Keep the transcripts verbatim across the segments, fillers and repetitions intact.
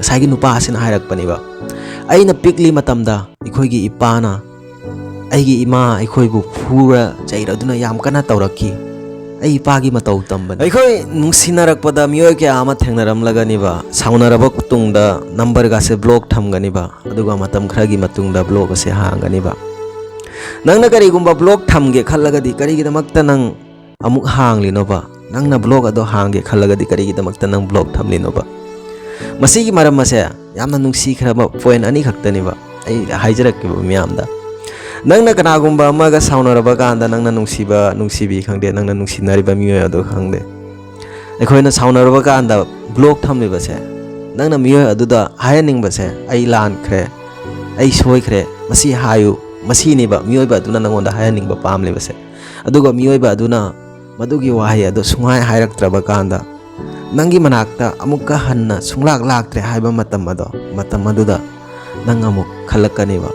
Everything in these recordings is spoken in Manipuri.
ꯉꯁꯥꯏꯒꯤ ꯅꯨꯄꯥ ꯑꯁꯤꯅ ꯍꯥꯏꯔꯛꯄꯅꯦꯕ, "ꯑꯩꯅ ꯄꯤꯛꯂꯤ ꯃꯇꯝꯗ ꯑꯩꯈꯣꯏꯒꯤ ꯏꯄꯥꯅ, ꯑꯩꯒꯤ ꯏꯃꯥ ꯑꯩꯈꯣꯏꯕꯨ ꯐꯨꯔ ꯆꯩꯔꯗꯨꯅ ꯌꯥꯝ ꯀꯟꯅ ꯇꯧꯔꯛꯈꯤ꯫ ꯑꯩ ꯏꯄꯥꯒꯤ ꯃꯇꯧ ꯇꯝꯕꯅꯤ꯫" ꯑꯩꯈꯣꯏ ꯅꯨꯡꯁꯤꯅꯔꯛꯄꯗ ꯃꯤꯑꯣꯏ ꯀꯌꯥ ꯑꯃ ꯊꯦꯡꯅꯔꯝꯂꯒꯅꯤꯕ, ꯁꯥꯎꯅꯔꯕ ꯇꯨꯡꯗ ꯅꯝꯕꯔꯒꯁꯦ ꯕ꯭ꯂꯣꯛ ꯊꯝꯒꯅꯤꯕ, ꯑꯗꯨꯒ ꯃꯇꯝ ꯈꯔꯒꯤ ꯃꯇꯨꯡꯗ ꯕ꯭ꯂꯣꯛ ꯑꯁꯦ ꯍꯥꯡꯒꯅꯤꯕ꯫ ꯅꯪꯅ ꯀꯔꯤꯒꯨꯝꯕ ꯕ꯭ꯂꯣꯛ ꯊꯝꯒꯦ ꯈꯜꯂꯒꯗꯤ ꯀꯔꯤꯒꯤꯗꯃꯛꯇ ꯅꯪ ꯑꯃꯨꯛ ꯍꯥꯡꯂꯤꯅꯣꯕ? ꯅꯪꯅ ꯕ꯭ꯂꯣꯛ ꯑꯗꯣ ꯍꯥꯡꯒꯦ ꯈꯜꯂꯒꯗꯤ ꯀꯔꯤꯒꯤꯗꯃꯛꯇ ꯅꯪ ꯕ꯭ꯂꯣꯛ ꯊꯝꯂꯤꯅꯣꯕ? ꯃꯁꯤꯒꯤ ꯃꯔꯝ ꯑꯁꯦ ꯌꯥꯝꯅ ꯅꯨꯡꯁꯤꯈ꯭ꯔꯕ ꯄꯣꯏꯟ ꯑꯅꯤꯈꯛꯇꯅꯦꯕ ꯑꯩ ꯍꯥꯏꯖꯔꯛꯀꯦꯕ ꯃꯤꯌꯥꯝꯗ꯫ ꯅꯪꯅ ꯀꯅꯥꯒꯨꯝꯕ ꯑꯃꯒ ꯁꯥꯎꯅꯔꯕ ꯀꯥꯟꯗ, ꯅꯪꯅ ꯅꯨꯡꯁꯤꯕ, ꯅꯨꯡꯁꯤꯕꯤ ꯈꯪꯗꯦ, ꯅꯪꯅ ꯅꯨꯡꯁꯤꯅꯔꯤꯕ ꯃꯤꯑꯣꯏ ꯑꯗꯣ ꯈꯪꯗꯦ, ꯑꯩꯈꯣꯏꯅ ꯁꯥꯎꯅꯔꯕ ꯀꯥꯟꯗ ꯕ꯭ꯂꯣꯛ ꯊꯝꯂꯤꯕꯁꯦ, ꯅꯪꯅ ꯃꯤꯑꯣꯏ ꯑꯗꯨꯗ ꯍꯥꯏꯍꯟꯅꯤꯡꯕꯁꯦ, "ꯑꯩ ꯂꯥꯟꯈ꯭ꯔꯦ, ꯑꯩ ꯁꯣꯏꯈ꯭ꯔꯦ, ꯃꯁꯤ ꯍꯥꯏꯌꯨ", ꯃꯁꯤꯅꯦꯕ ꯃꯤꯑꯣꯏꯕ ꯑꯗꯨꯅ ꯅꯪꯉꯣꯟꯗ ꯍꯥꯏꯍꯟꯅꯤꯡꯕ ꯄꯥꯝꯂꯤꯕꯁꯦ꯫ ꯑꯗꯨꯒ ꯃꯤꯑꯣꯏꯕ ꯑꯗꯨꯅ ꯃꯗꯨꯒꯤ ꯋꯥꯍꯩ ꯑꯗꯨ ꯁꯨꯡꯍꯥꯏ ꯍꯥꯏꯔꯛꯇ꯭ꯔꯕ ꯀꯥꯟꯗ, ꯅꯪꯒꯤ ꯃꯅꯥꯛꯇ ꯑꯃꯨꯛꯀ ꯍꯟꯅ ꯁꯨꯡꯂꯥꯛ ꯂꯥꯛꯇ꯭ꯔꯦ ꯍꯥꯏꯕ ꯃꯇꯝ ꯑꯗꯣ, ꯃꯇꯝ ꯑꯗꯨꯗ ꯅꯪ ꯑꯃꯨꯛ ꯈꯜꯂꯛꯀꯅꯦꯕ,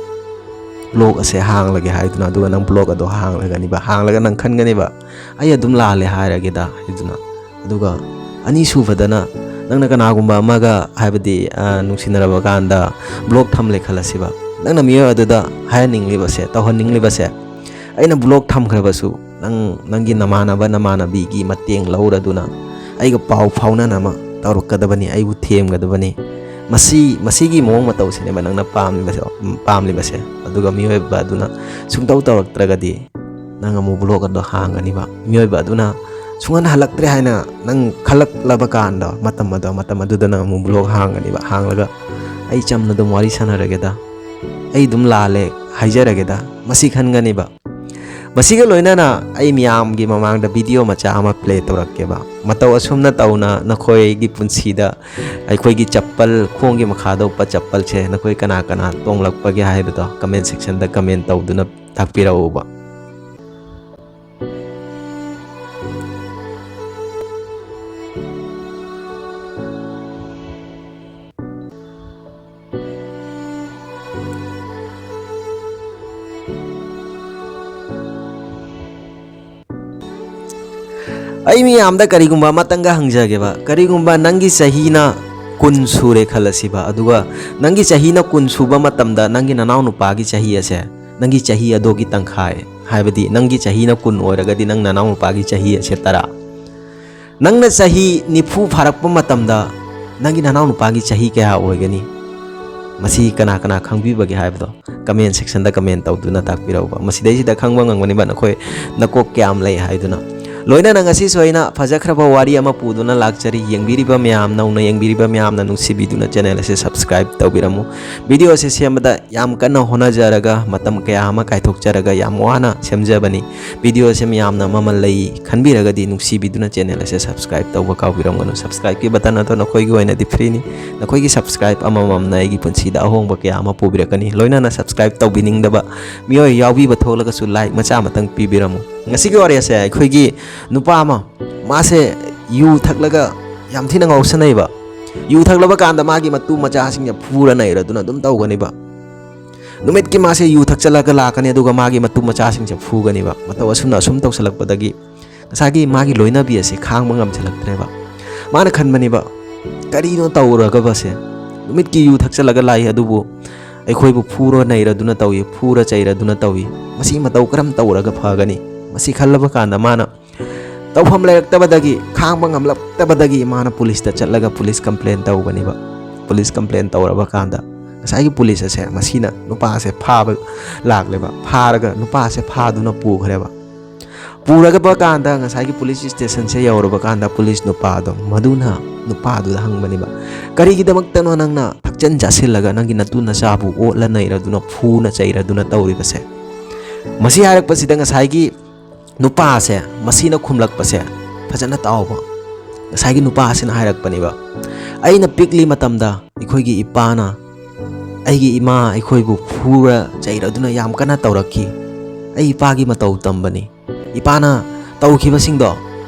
ꯕ꯭ꯂꯣꯛ ꯑꯁꯦ ꯍꯥꯡꯂꯒꯦ ꯍꯥꯏꯗꯨꯅ꯫ ꯑꯗꯨꯒ ꯅꯪ ꯕ꯭ꯂꯣꯛ ꯑꯗꯣ ꯍꯥꯡꯂꯒꯅꯤꯕ, ꯍꯥꯡꯂꯒ ꯅꯪ ꯈꯟꯒꯅꯦꯕ, "ꯑꯩ ꯑꯗꯨꯝ ꯂꯥꯜꯂꯦ ꯍꯥꯏꯔꯒꯦꯗ" ꯍꯥꯏꯗꯨꯅ꯫ ꯑꯗꯨꯒ ꯑꯅꯤꯁꯨꯕꯗꯅ, ꯅꯪꯅ ꯀꯅꯥꯒꯨꯝꯕ ꯑꯃꯒ, ꯍꯥꯏꯕꯗꯤ, ꯑ, ꯅꯨꯡꯁꯤꯅꯔꯕ ꯀꯥꯟꯗ ꯕ꯭ꯂꯣꯛ ꯊꯝꯂꯦ ꯈꯜꯂꯁꯤꯕ, ꯅꯪꯅ ꯃꯤꯑꯣꯏ ꯑꯗꯨꯗ ꯍꯥꯏꯍꯟꯅꯤꯡꯂꯤꯕꯁꯦ, ꯇꯧꯍꯟꯅꯤꯡꯂꯤꯕꯁꯦ, ꯑꯩꯅ ꯕ꯭ꯂꯣꯛ ꯊꯝꯈ꯭ꯔꯕꯁꯨ, ꯅꯪ, ꯅꯪꯒꯤ ꯅꯃꯥꯟꯅꯕ ꯅꯃꯥꯟꯅꯕꯤꯒꯤ ꯃꯇꯦꯡ ꯂꯧꯔꯗꯨꯅ ꯑꯩꯒ ꯄꯥꯎ ꯐꯥꯎꯅꯅꯕ ꯇꯧꯔꯛꯀꯗꯕꯅꯤ, ꯑꯩꯕꯨ ꯊꯦꯝꯒꯗꯕꯅꯤ꯫ ꯃꯁꯤ, ꯃꯁꯤꯒꯤ ꯃꯑꯣꯡ ꯃꯇꯧꯁꯤꯅꯦꯕ ꯅꯪꯅ ꯄꯥꯝꯂꯤꯕꯁꯦ, ꯄꯥꯝꯂꯤꯕꯁꯦ꯫ ꯑꯗꯨꯒ ꯃꯤꯑꯣꯏꯕ ꯑꯗꯨꯅ ꯁꯨꯡꯇꯧ ꯇꯧꯔꯛꯇ꯭ꯔꯒꯗꯤ, ꯅꯪ ꯑꯃꯨꯛ ꯕ꯭ꯂꯣꯛ ꯑꯗꯣ ꯍꯥꯡꯒꯅꯤꯕ꯫ ꯃꯤꯑꯣꯏꯕ ꯑꯗꯨꯅ ꯁꯨꯡꯍꯟ ꯍꯜꯂꯛꯇ꯭ꯔꯦ ꯍꯥꯏꯅ ꯅꯪ ꯈꯜꯂꯛꯂꯕ ꯀꯥꯟꯗ, ꯃꯇꯝ ꯑꯗꯣ, ꯃꯇꯝ ꯑꯗꯨꯗ ꯅꯪ ꯑꯃꯨꯛ ꯕ꯭ꯂꯣꯛ ꯍꯥꯡꯒꯅꯤꯕ꯫ ꯍꯥꯡꯂꯒ, "ꯑꯩ ꯆꯝꯅ ꯑꯗꯨꯝ ꯋꯥꯔꯤ ꯁꯥꯟꯅꯔꯒꯦꯗ, ꯑꯩ ꯑꯗꯨꯝ ꯂꯥꯜꯂꯦ ꯍꯥꯏꯖꯔꯒꯦꯗ", ꯃꯁꯤ ꯈꯟꯒꯅꯤꯕ꯫ ꯃꯁꯤꯒ ꯂꯣꯏꯅꯅ ꯑꯩ ꯃꯤꯌꯥꯝꯒꯤ ꯃꯃꯥꯡꯗ ꯚꯤꯗꯤꯑꯣ ꯃꯆꯥ ꯑꯃ ꯄ꯭ꯂꯦ ꯇꯧꯔꯛꯀꯦꯕ꯫ ꯃꯇꯧ ꯑꯁꯨꯝꯅ ꯇꯧꯅ ꯅꯈꯣꯏꯒꯤ ꯄꯨꯟꯁꯤꯗ ꯑꯩꯈꯣꯏꯒꯤ ꯆꯞꯄꯜ, ꯈꯣꯡꯒꯤ ꯃꯈꯥꯗ ꯎꯞꯄ ꯆꯞꯄꯜꯁꯦ ꯅꯈꯣꯏ ꯀꯅꯥ ꯀꯅꯥ ꯇꯣꯡꯂꯛꯄꯒꯦ ꯍꯥꯏꯕꯗꯣ ꯀꯃꯦꯟ ꯁꯦꯛꯁꯟꯗ ꯀꯃꯦꯟ ꯇꯧꯗꯨꯅ ꯇꯥꯛꯄꯤꯔꯛꯎꯕ꯫ ꯑꯩ ꯃꯤꯌꯥꯝꯗ ꯀꯔꯤꯒꯨꯝꯕ ꯑꯃꯇꯪꯒ ꯍꯪꯖꯒꯦꯕ, ꯀꯔꯤꯒꯨꯝꯕ ꯅꯪꯒꯤ ꯆꯍꯤꯅ ꯀꯨꯟ ꯁꯨꯔꯦ ꯈꯜꯂꯁꯤꯕ, ꯑꯗꯨꯒ ꯅꯪꯒꯤ ꯆꯍꯤꯅ ꯀꯨꯟ ꯁꯨꯕ ꯃꯇꯝꯗ ꯅꯪꯒꯤ ꯅꯅꯥꯎ ꯅꯨꯄꯥꯒꯤ ꯆꯍꯤ ꯑꯁꯦ, ꯅꯪꯒꯤ ꯆꯍꯤ ꯑꯗꯨꯒꯤ ꯇꯪꯈꯥꯏ, ꯍꯥꯏꯕꯗꯤ ꯅꯪꯒꯤ ꯆꯍꯤꯅ ꯀꯨꯟ ꯑꯣꯏꯔꯒꯗꯤ ꯅꯪ ꯅꯅꯥꯎ ꯅꯨꯄꯥꯒꯤ ꯆꯍꯤ ꯑꯁꯦ ꯇꯔꯥ꯫ ꯅꯪꯅ ꯆꯍꯤ ꯅꯤꯐꯨ ꯐꯥꯔꯛꯄ ꯃꯇꯝꯗ ꯅꯪꯒꯤ ꯅꯅꯥꯎ ꯅꯨꯄꯥꯒꯤ ꯆꯍꯤ ꯀꯌꯥ ꯑꯣꯏꯒꯅꯤ? ꯃꯁꯤ ꯀꯅꯥ ꯀꯅꯥ ꯈꯪꯕꯤꯕꯒꯦ ꯍꯥꯏꯕꯗꯣ comment section ꯗ comment ꯇꯧꯗꯨꯅ ꯇꯥꯛꯄꯤꯔꯛꯎꯕ꯫ ꯃꯁꯤꯗꯩꯁꯤꯗ ꯈꯪꯕ ꯉꯝꯒꯅꯤꯕ ꯅꯈꯣꯏ ꯅꯀꯣꯛ ꯀꯌꯥꯝ ꯂꯩ ꯍꯥꯏꯗꯨꯅ꯫ ꯂꯣꯏꯅꯅ ꯉꯁꯤꯁꯨ ꯑꯩꯅ ꯐꯖꯈ꯭ꯔꯕ ꯋꯥꯔꯤ ꯑꯃ ꯄꯨꯗꯨꯅ ꯂꯥꯛꯆꯔꯤ꯫ ꯌꯦꯡꯕꯤꯔꯤꯕ ꯃꯌꯥꯝ, ꯅꯧꯅ ꯌꯦꯡꯕꯤꯔꯤꯕ ꯃꯌꯥꯝꯅ ꯅꯨꯡꯁꯤꯕꯤꯗꯨꯅ channel ꯑꯁꯤ subscribe ꯇꯧꯕꯤꯔꯝꯃꯨ꯫ Video ꯑꯁꯤ ꯁꯦꯝꯕꯗ ꯌꯥꯝ ꯀꯟꯅ ꯍꯣꯠꯅꯖꯔꯒ, ꯃꯇꯝ ꯀꯌꯥ ꯑꯃ ꯀꯥꯏꯊꯣꯛꯆꯔꯒ ꯌꯥꯝ ꯋꯥꯅ ꯁꯦꯝꯖꯕꯅꯤ꯫ Video ꯑꯁꯤ ꯃꯌꯥꯝꯅ ꯃꯃꯜ ꯂꯩ ꯈꯟꯕꯤꯔꯒꯗꯤ ꯅꯨꯡꯁꯤꯕꯤꯗꯨꯅ channel ꯑꯁꯤ subscribe ꯇꯧꯕ ꯀꯥꯎꯕꯤꯔꯝꯒꯅꯨ꯫ Subscribe ꯀꯤ button ꯑꯗꯣ ꯅꯈꯣꯏꯒꯤ ꯑꯣꯏꯅꯗꯤ free ꯅꯤ꯫ ꯅꯈꯣꯏꯒꯤ subscribe ꯑꯃꯃꯝꯅ ꯑꯩꯒꯤ ꯄꯨꯟꯁꯤꯗ ꯑꯍꯣꯡꯕ ꯀꯌꯥ ꯑꯃ ꯄꯨꯕꯤꯔꯛꯀꯅꯤ꯫ ꯂꯣꯏꯅꯅ subscribe ꯇꯧꯕꯤꯅꯤꯡꯗꯕ ꯃꯤꯑꯣꯏ ꯌꯥꯎꯕꯤꯕ ꯊꯣꯛꯂꯒꯁꯨ like ꯃꯆꯥ ꯑꯃꯇꯪ ꯄꯤꯕꯤꯔꯝꯃꯨ꯫ ꯉꯁꯤꯒꯤ ꯋꯥꯔꯤ ꯑꯁꯦ ꯑꯩꯈꯣꯏꯒꯤ ꯅꯨꯄꯥ ꯑꯃ, ꯃꯥꯁꯦ ꯌꯨ ꯊꯛꯂꯒ ꯌꯥꯝ ꯊꯤꯅ ꯉꯥꯎꯁꯟꯅꯩꯕ꯫ ꯌꯨ ꯊꯛꯂꯕ ꯀꯥꯟꯗ ꯃꯥꯒꯤ ꯃꯇꯨ ꯃꯆꯥꯁꯤꯡꯁꯦ ꯐꯨꯔ ꯅꯩꯔꯗꯨꯅ ꯑꯗꯨꯝ ꯇꯧꯒꯅꯤꯕ꯫ ꯅꯨꯃꯤꯠꯀꯤ ꯃꯥꯁꯦ ꯌꯨ ꯊꯛꯆꯜꯂꯒ ꯂꯥꯛꯀꯅꯤ, ꯑꯗꯨꯒ ꯃꯥꯒꯤ ꯃꯇꯨ ꯃꯆꯥꯁꯤꯡꯁꯦ ꯐꯨꯒꯅꯤꯕ꯫ ꯃꯇꯧ ꯑꯁꯨꯝꯅ ꯑꯁꯨꯝ ꯇꯧꯁꯜꯂꯛꯄꯗꯒꯤ ꯉꯁꯥꯏꯒꯤ ꯃꯥꯒꯤ ꯂꯣꯏꯅꯕꯤ ꯑꯁꯤ ꯈꯥꯡꯕ ꯉꯝꯁꯤꯜꯂꯛꯇ꯭ꯔꯦꯕ꯫ ꯃꯥꯅ ꯈꯟꯕꯅꯦꯕ, "ꯀꯔꯤꯅꯣ ꯇꯧꯔꯒꯕꯁꯦ? ꯅꯨꯃꯤꯠꯀꯤ ꯌꯨ ꯊꯛꯆꯜꯂꯒ ꯂꯥꯛꯏ, ꯑꯗꯨꯕꯨ ꯑꯩꯈꯣꯏꯕꯨ ꯐꯨꯔ ꯅꯩꯔꯗꯨꯅ ꯇꯧꯏ, ꯐꯨꯔ ꯆꯩꯔꯗꯨꯅ ꯇꯧꯏ꯫ ꯃꯁꯤ ꯃꯇꯧ ꯀꯔꯝ ꯇꯧꯔꯒ ꯐꯒꯅꯤ?" ꯃꯁꯤ ꯈꯜꯂꯕ ꯀꯥꯟꯗ ꯃꯥꯅ ꯇꯧꯐꯝ ꯂꯩꯔꯛꯇꯕꯗꯒꯤ, ꯈꯥꯡꯕ ꯉꯝꯂꯛꯇꯕꯗꯒꯤ ꯃꯥꯅ ꯄꯨꯂꯤꯁꯇ ꯆꯠꯂꯒ ꯄꯨꯂꯤꯁ complain ꯇꯧꯕꯅꯦꯕ꯫ ꯄꯨꯂꯤꯁ complain ꯇꯧꯔꯕ ꯀꯥꯟꯗ ꯉꯁꯥꯏꯒꯤ ꯄꯨꯂꯤꯁ ꯑꯁꯦ, ꯃꯁꯤꯅ ꯅꯨꯄꯥ ꯑꯁꯦ ꯐꯥꯕ ꯂꯥꯛꯂꯦꯕ꯫ ꯐꯥꯔꯒ ꯅꯨꯄꯥ ꯑꯁꯦ ꯐꯥꯗꯨꯅ ꯄꯨꯈ꯭ꯔꯦꯕ꯫ ꯄꯨꯔꯒꯕ ꯀꯥꯟꯗ ꯉꯁꯥꯏꯒꯤ ꯄꯨꯂꯤꯁ ꯁ꯭ꯇꯦꯁꯟꯁꯦ ꯌꯧꯔꯕ ꯀꯥꯟꯗ ꯄꯨꯂꯤꯁ ꯅꯨꯄꯥꯗꯣ, ꯃꯗꯨꯅ ꯅꯨꯄꯥꯗꯨꯗ ꯍꯪꯕꯅꯦꯕ, "ꯀꯔꯤꯒꯤꯗꯃꯛꯇꯅꯣ ꯅꯪꯅ ꯊꯛꯆꯟ ꯆꯥꯁꯤꯜꯂꯒ ꯅꯪꯒꯤ ꯅꯇꯨ ꯅꯆꯥꯕꯨ ꯑꯣꯠꯂ ꯅꯩꯔꯗꯨꯅ, ꯐꯨꯅ ꯆꯩꯔꯗꯨꯅ ꯇꯧꯔꯤꯕꯁꯦ?" ꯃꯁꯤ ꯍꯥꯏꯔꯛꯄꯁꯤꯗ ꯉꯁꯥꯏꯒꯤ ꯅꯨꯄꯥꯁꯦ, ꯃꯁꯤꯅ ꯈꯨꯝꯂꯛꯄꯁꯦ ꯐꯖꯅ ꯇꯥꯎꯕ꯫ ꯉꯁꯥꯏꯒꯤ ꯅꯨꯄꯥꯁꯤꯅ ꯍꯥꯏꯔꯛꯄꯅꯦꯕ, "ꯑꯩꯅ ꯄꯤꯛꯂꯤ ꯃꯇꯝꯗ ꯑꯩꯈꯣꯏꯒꯤ ꯏꯄꯥꯅ, ꯑꯩꯒꯤ ꯏꯃꯥ ꯑꯩꯈꯣꯏꯕꯨ ꯐꯨꯔ ꯆꯩꯔꯗꯨꯅ ꯌꯥꯝ ꯀꯟꯅ ꯇꯧꯔꯛꯈꯤ꯫ ꯑꯩ ꯏꯄꯥꯒꯤ ꯃꯇꯧ ꯇꯝꯕꯅꯤ꯫ ꯏꯄꯥꯅ ꯇꯧꯈꯤꯕꯁꯤꯡꯗꯣ,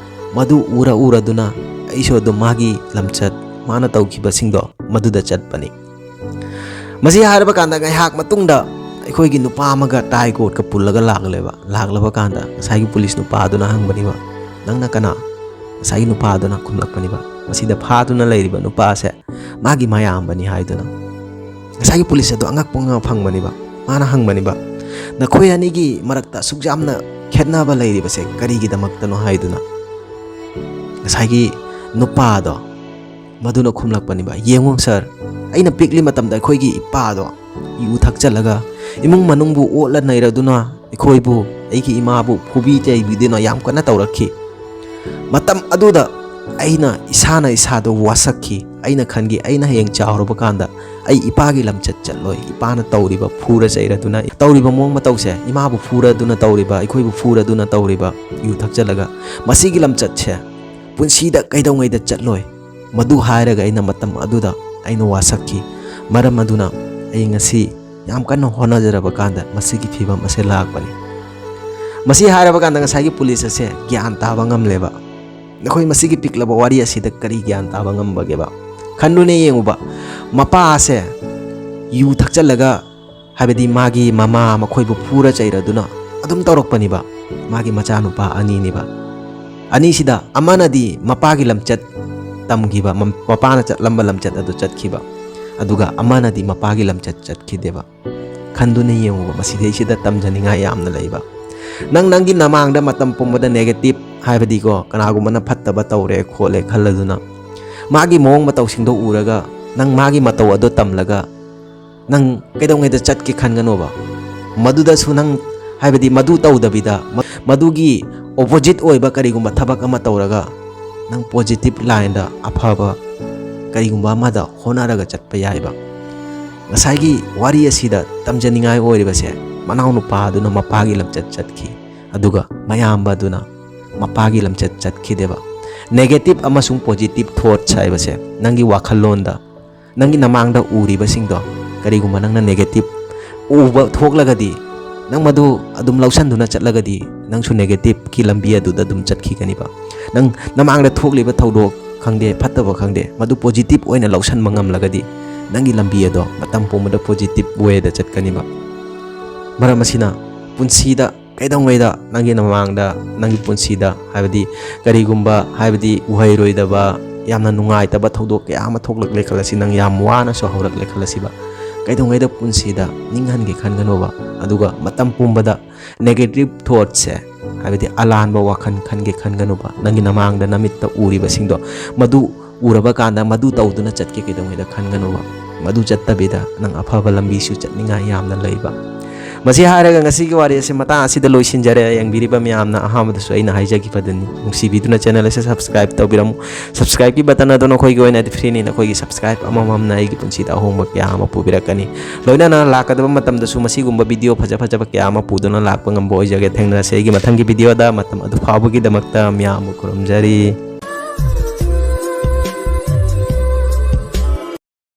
ꯃꯗꯨ ꯎꯔ ꯎꯔꯗꯨꯅ ꯑꯩꯁꯨ ꯑꯗꯨꯝ ꯃꯥꯒꯤ ꯂꯝꯆꯠ, ꯃꯥꯅ ꯇꯧꯈꯤꯕꯁꯤꯡꯗꯣ, ꯃꯗꯨꯗ ꯆꯠꯄꯅꯤ꯫" ꯃꯁꯤ ꯍꯥꯏꯔꯕ ꯀꯥꯟꯗ ꯉꯥꯏꯍꯥꯛ ꯃꯇꯨꯡꯗ ꯑꯩꯈꯣꯏꯒꯤ ꯅꯨꯄꯥ ꯑꯃꯒ tie ꯀꯣꯠꯀ ꯄꯨꯜꯂꯒ ꯂꯥꯛꯂꯦꯕ꯫ ꯂꯥꯛꯂꯕ ꯀꯥꯟꯗ ꯉꯁꯥꯏꯒꯤ ꯄꯨꯂꯤꯁ ꯅꯨꯄꯥꯗꯨꯅ ꯍꯪꯕꯅꯦꯕ, "ꯅꯪꯅ ꯀꯅꯥ?" ꯉꯁꯥꯏꯒꯤ ꯅꯨꯄꯥꯗꯨꯅ ꯈꯨꯝꯂꯛꯄꯅꯦꯕ꯫ ꯃꯁꯤꯗ ꯐꯥꯗꯨꯅ ꯂꯩꯔꯤꯕ ꯅꯨꯄꯥꯁꯦ, ꯃꯥꯒꯤ ꯃꯌꯥꯝꯕꯅꯤ ꯍꯥꯏꯗꯨꯅ꯫ ꯉꯁꯥꯏꯒꯤ ꯄꯨꯂꯤꯁ ꯑꯗꯣ ꯑꯉꯛꯄ ꯉꯥ ꯐꯪꯕꯅꯤꯕ꯫ ꯃꯥꯅ ꯍꯪꯕꯅꯤꯕ, "ꯅꯈꯣꯏ ꯑꯅꯤꯒꯤ ꯃꯔꯛꯇ ꯑꯁꯨꯛ ꯌꯥꯝꯅ ꯈꯦꯠꯅꯕ ꯂꯩꯔꯤꯕꯁꯦ ꯀꯔꯤꯒꯤꯗꯃꯛꯇꯅꯣ?" ꯍꯥꯏꯗꯨꯅ꯫ ꯉꯁꯥꯏꯒꯤ ꯅꯨꯄꯥꯗꯣ ꯃꯗꯨꯅ ꯈꯨꯝꯂꯛꯄꯅꯤꯕ, "ꯌꯦꯡꯉꯨ ꯁꯥꯔ, ꯑꯩꯅ ꯄꯤꯛꯂꯤ ꯃꯇꯝꯗ ꯑꯩꯈꯣꯏꯒꯤ ꯏꯄꯥꯗꯣ ꯌꯨ ꯊꯛꯆꯜꯂꯒ ꯏꯃꯨꯡ ꯃꯅꯨꯡꯕꯨ ꯑꯣꯠꯂ ꯅꯩꯔꯗꯨꯅ ꯑꯩꯈꯣꯏꯕꯨ, ꯑꯩꯒꯤ ꯏꯃꯥꯕꯨ ꯐꯨꯕꯤ ꯆꯩꯕꯤꯗꯨꯅ ꯌꯥꯝ ꯀꯟꯅ ꯇꯧꯔꯛꯈꯤ꯫ ꯃꯇꯝ ꯑꯗꯨꯗ ꯑꯩꯅ ꯏꯁꯥꯅ ꯏꯁꯥꯗ ꯋꯥꯁꯛꯈꯤ꯫ ꯑꯩꯅ ꯈꯟꯈꯤ, ꯑꯩꯅ ꯍꯌꯦꯡ ꯆꯥꯎꯔꯕ ꯀꯥꯟꯗ ꯑꯩ ꯏꯄꯥꯒꯤ ꯂꯝꯆꯠ ꯆꯠꯂꯣꯏ꯫ ꯏꯄꯥꯅ ꯇꯧꯔꯤꯕ ꯐꯨꯔ ꯆꯩꯔꯗꯨꯅ ꯇꯧꯔꯤꯕ ꯃꯑꯣꯡ ꯃꯇꯧꯁꯦ, ꯏꯃꯥꯕꯨ ꯐꯨꯔꯗꯨꯅ ꯇꯧꯔꯤꯕ, ꯑꯩꯈꯣꯏꯕꯨ ꯐꯨꯔꯗꯨꯅ ꯇꯧꯔꯤꯕ, ꯌꯨ ꯊꯛꯆꯜꯂꯒ, ꯃꯁꯤꯒꯤ ꯂꯝꯆꯠꯁꯦ ꯄꯨꯟꯁꯤꯗ ꯀꯩꯗꯧꯉꯩꯗ ꯆꯠꯂꯣꯏ꯫" ꯃꯗꯨ ꯍꯥꯏꯔꯒ ꯑꯩꯅ ꯃꯇꯝ ꯑꯗꯨꯗ ꯑꯩꯅ ꯋꯥꯁꯛꯈꯤ꯫ ꯃꯔꯝ ꯑꯗꯨꯅ ꯑꯩ ꯉꯁꯤ ꯌꯥꯝ ꯀꯟꯅ ꯍꯣꯠꯅꯖꯔꯕ ꯀꯥꯟꯗ ꯃꯁꯤꯒꯤ ꯐꯤꯕꯝ ꯑꯁꯦ ꯂꯥꯛꯄꯅꯤ꯫ ꯃꯁꯤ ꯍꯥꯏꯔꯕ ꯀꯥꯟꯗ ꯉꯁꯥꯏꯒꯤ ꯄꯨꯂꯤꯁ ꯑꯁꯦ ꯒ꯭ꯌꯥꯟ ꯇꯥꯕ ꯉꯝꯂꯦꯕ꯫ ꯅꯈꯣꯏ ꯃꯁꯤꯒꯤ ꯄꯤꯛꯂꯕ ꯋꯥꯔꯤ ꯑꯁꯤꯗ ꯀꯔꯤ ꯒ꯭ꯌꯥꯟ ꯇꯥꯕ ꯉꯝꯕꯒꯦꯕ? ꯈꯟꯗꯨꯅ ꯌꯦꯡꯉꯨꯕ, ꯃꯄꯥ ꯑꯁꯦ ꯌꯨ ꯊꯛꯆꯜꯂꯒ, ꯍꯥꯏꯕꯗꯤ ꯃꯥꯒꯤ ꯃꯃꯥ ꯃꯈꯣꯏꯕꯨ ꯐꯨꯔ ꯆꯩꯔꯗꯨꯅ ꯑꯗꯨꯝ ꯇꯧꯔꯛꯄꯅꯤꯕ꯫ ꯃꯥꯒꯤ ꯃꯆꯥꯅꯨꯄꯥ ꯑꯅꯤꯅꯤꯕ꯫ ꯑꯅꯤꯁꯤꯗ ꯑꯃꯅꯗꯤ ꯃꯄꯥꯒꯤ ꯂꯝꯆꯠ ꯇꯝꯈꯤꯕ, ꯃꯝ-, ꯃꯄꯥꯅ ꯆꯠꯂꯝꯕ ꯂꯝꯆꯠ ꯑꯗꯨ ꯆꯠꯈꯤꯕ, ꯑꯗꯨꯒ ꯑꯃꯅꯗꯤ ꯃꯄꯥꯒꯤ ꯂꯝꯆꯠ ꯆꯠꯈꯤꯗꯦꯕ꯫ ꯈꯟꯗꯨꯅ ꯌꯦꯡꯉꯨꯕ, ꯃꯁꯤꯗꯩꯁꯤꯗ ꯇꯝꯖꯅꯤꯡꯉꯥꯏ ꯌꯥꯝꯅ ꯂꯩꯕ꯫ ꯅꯪ ꯅꯪꯒꯤ ꯅꯃꯥꯡꯗ ꯃꯇꯝ ꯄꯨꯝꯕꯗ negative, ꯍꯥꯏꯕꯗꯤꯀꯣ, ꯀꯅꯥꯒꯨꯝꯕꯅ ꯐꯠꯇꯕ ꯇꯧꯔꯦ ꯈꯣꯠꯂꯦ ꯈꯜꯂꯗꯨꯅ, ꯃꯥꯒꯤ ꯃꯑꯣꯡ ꯃꯇꯧꯁꯤꯡꯗꯣ ꯎꯔꯒ, ꯅꯪ ꯃꯥꯒꯤ ꯃꯇꯧ ꯑꯗꯣ ꯇꯝꯂꯒ, ꯅꯪ ꯀꯩꯗꯧꯉꯩꯗ ꯆꯠꯀꯦ ꯈꯟꯒꯅꯣꯕ꯫ ꯃꯗꯨꯗꯁꯨ ꯅꯪ, ꯍꯥꯏꯕꯗꯤ ꯃꯗꯨ ꯇꯧꯗꯕꯤꯗ, ꯃ-, ꯃꯗꯨꯒꯤ opposite ꯑꯣꯏꯕ ꯀꯔꯤꯒꯨꯝꯕ ꯊꯕꯛ ꯑꯃ ꯇꯧꯔꯒ, ꯅꯪ positive lineꯗ ꯑꯐꯕ ꯀꯔꯤꯒꯨꯝꯕ ꯑꯃꯗ ꯍꯣꯠꯅꯔꯒ ꯆꯠꯄ ꯌꯥꯏꯕ꯫ ꯉꯁꯥꯏꯒꯤ ꯋꯥꯔꯤ ꯑꯁꯤꯗ ꯇꯝꯖꯅꯤꯡꯉꯥꯏ ꯑꯣꯏꯔꯤꯕꯁꯦ, ꯃꯅꯥꯎꯅꯨꯄꯥ ꯑꯗꯨꯅ ꯃꯄꯥꯒꯤ ꯂꯝꯆꯠ ꯆꯠꯈꯤ, ꯑꯗꯨꯒ ꯃꯌꯥꯝꯕ ꯑꯗꯨꯅ ꯃꯄꯥꯒꯤ ꯂꯝꯆꯠ ꯆꯠꯈꯤꯗꯦꯕ꯫ Negative ꯑꯃꯁꯨꯡ positive thoughts ꯍꯥꯏꯕꯁꯦ ꯅꯪꯒꯤ ꯋꯥꯈꯜꯂꯣꯟꯗ, ꯅꯪꯒꯤ ꯅꯃꯥꯡꯗ ꯎꯔꯤꯕꯁꯤꯡꯗꯣ, ꯀꯔꯤꯒꯨꯝꯕ ꯅꯪꯅ negative ꯎꯕ ꯊꯣꯛꯂꯒꯗꯤ, ꯅꯪ ꯃꯗꯨ ꯑꯗꯨꯝ ꯂꯧꯁꯟꯗꯨꯅ ꯆꯠꯂꯒꯗꯤ, ꯅꯪꯁꯨ negativeꯀꯤ ꯂꯝꯕꯤ ꯑꯗꯨꯗ ꯑꯗꯨꯝ ꯆꯠꯈꯤꯒꯅꯤꯕ꯫ ꯅꯪ ꯅꯃꯥꯡꯗ ꯊꯣꯛꯂꯤꯕ ꯊꯧꯗꯣꯛ ꯈꯪꯗꯦ, ꯐꯠꯇꯕ ꯈꯪꯗꯦ, ꯃꯗꯨ positive ꯑꯣꯏꯅ ꯂꯧꯁꯟꯕ ꯉꯝꯂꯒꯗꯤ, ꯅꯪꯒꯤ ꯂꯝꯕꯤ ꯑꯗꯣ ꯃꯇꯝ ꯄꯨꯝꯕꯗ positive wayꯗ ꯆꯠꯀꯅꯤꯕ꯫ ꯃꯔꯝ ꯑꯁꯤꯅ ꯄꯨꯟꯁꯤꯗ ꯀꯩꯗꯧꯉꯩꯗ ꯅꯪꯒꯤ ꯃꯃꯥꯡꯗ, ꯅꯪꯒꯤ ꯄꯨꯟꯁꯤꯗ, ꯍꯥꯏꯕꯗꯤ ꯀꯔꯤꯒꯨꯝꯕ, ꯍꯥꯏꯕꯗꯤ ꯎꯍꯩꯔꯣꯏꯗꯕ, ꯌꯥꯝꯅ ꯅꯨꯡꯉꯥꯏꯇꯕ ꯊꯧꯗꯣꯛ ꯀꯌꯥ ꯑꯃ ꯊꯣꯛꯂꯛꯂꯦ ꯈꯜꯂꯁꯤ, ꯅꯪ ꯌꯥꯝ ꯋꯥꯅꯁꯨ ꯍꯧꯔꯛꯂꯦ ꯈꯜꯂꯁꯤꯕ, ꯀꯩꯗꯧꯉꯩꯗ ꯄꯨꯟꯁꯤꯗ ꯅꯤꯡꯍꯟꯒꯦ ꯈꯟꯒꯅꯣꯕ꯫ ꯑꯗꯨꯒ ꯃꯇꯝ ꯄꯨꯝꯕꯗ negative thoughtꯁꯦ, ꯍꯥꯏꯕꯗꯤ ꯑꯂꯥꯟꯕ ꯋꯥꯈꯜ ꯈꯟꯒꯦ ꯈꯟꯒꯅꯨꯕ꯫ ꯅꯪꯒꯤ ꯅꯃꯥꯡꯗ ꯅꯃꯤꯠꯇ ꯎꯔꯤꯕꯁꯤꯡꯗꯣ, ꯃꯗꯨ ꯎꯔꯕ ꯀꯥꯟꯗ ꯃꯗꯨ ꯇꯧꯗꯨꯅ ꯆꯠꯀꯦ ꯀꯩꯗꯧꯉꯩꯗ ꯈꯟꯒꯅꯨꯕ꯫ ꯃꯗꯨ ꯆꯠꯇꯕꯤꯗ ꯅꯪ ꯑꯐꯕ ꯂꯝꯕꯤꯁꯨ ꯆꯠꯅꯤꯡꯉꯥꯏ ꯌꯥꯝꯅ ꯂꯩꯕ꯫ ꯃꯁꯤ ꯍꯥꯏꯔꯒ ꯉꯁꯤꯒꯤ ꯋꯥꯔꯤ ꯑꯁꯤ ꯃꯇꯥꯡ ꯑꯁꯤꯗ ꯂꯣꯏꯁꯤꯟꯖꯔꯦ꯫ ꯌꯦꯡꯕꯤꯔꯤꯕ ꯃꯌꯥꯝꯅ ꯑꯍꯥꯟꯕꯗꯁꯨ ꯑꯩꯅ ꯍꯥꯏꯖꯈꯤꯕꯗꯨꯅꯤ, ꯅꯨꯡꯁꯤꯕꯤꯗꯨꯅ channel ꯑꯁꯤ subscribe ꯇꯧꯕꯤꯔꯝꯃꯨ꯫ Subscribeꯀꯤ button ꯑꯗꯨ ꯅꯈꯣꯏꯒꯤ ꯑꯣꯏꯅꯗꯤ freeꯅꯤ꯫ ꯅꯈꯣꯏꯒꯤ subscribe ꯑꯃꯃꯝꯅ ꯑꯩꯒꯤ ꯄꯨꯟꯁꯤꯗ ꯑꯍꯣꯡꯕ ꯀꯌꯥ ꯑꯃ ꯄꯨꯕꯤꯔꯛꯀꯅꯤ꯫ ꯂꯣꯏꯅꯅ ꯂꯥꯛꯀꯗꯕ ꯃꯇꯝꯗꯁꯨ ꯃꯁꯤꯒꯨꯝꯕ video ꯐꯖ ꯐꯖꯕ ꯀꯌꯥ ꯑꯃ ꯄꯨꯗꯨꯅ ꯂꯥꯛꯄ ꯉꯝꯕ ꯑꯣꯏꯖꯒꯦ꯫ ꯊꯦꯡꯅꯔꯁꯦ ꯑꯩꯒꯤ ꯃꯊꯪꯒꯤ videoꯗ꯫ ꯃꯇꯝ ꯑꯗꯨ ꯐꯥꯎꯕꯒꯤꯗꯃꯛꯇ ꯃꯌꯥꯝꯕꯨ ꯈꯨꯔꯨꯝꯖꯔꯤ꯫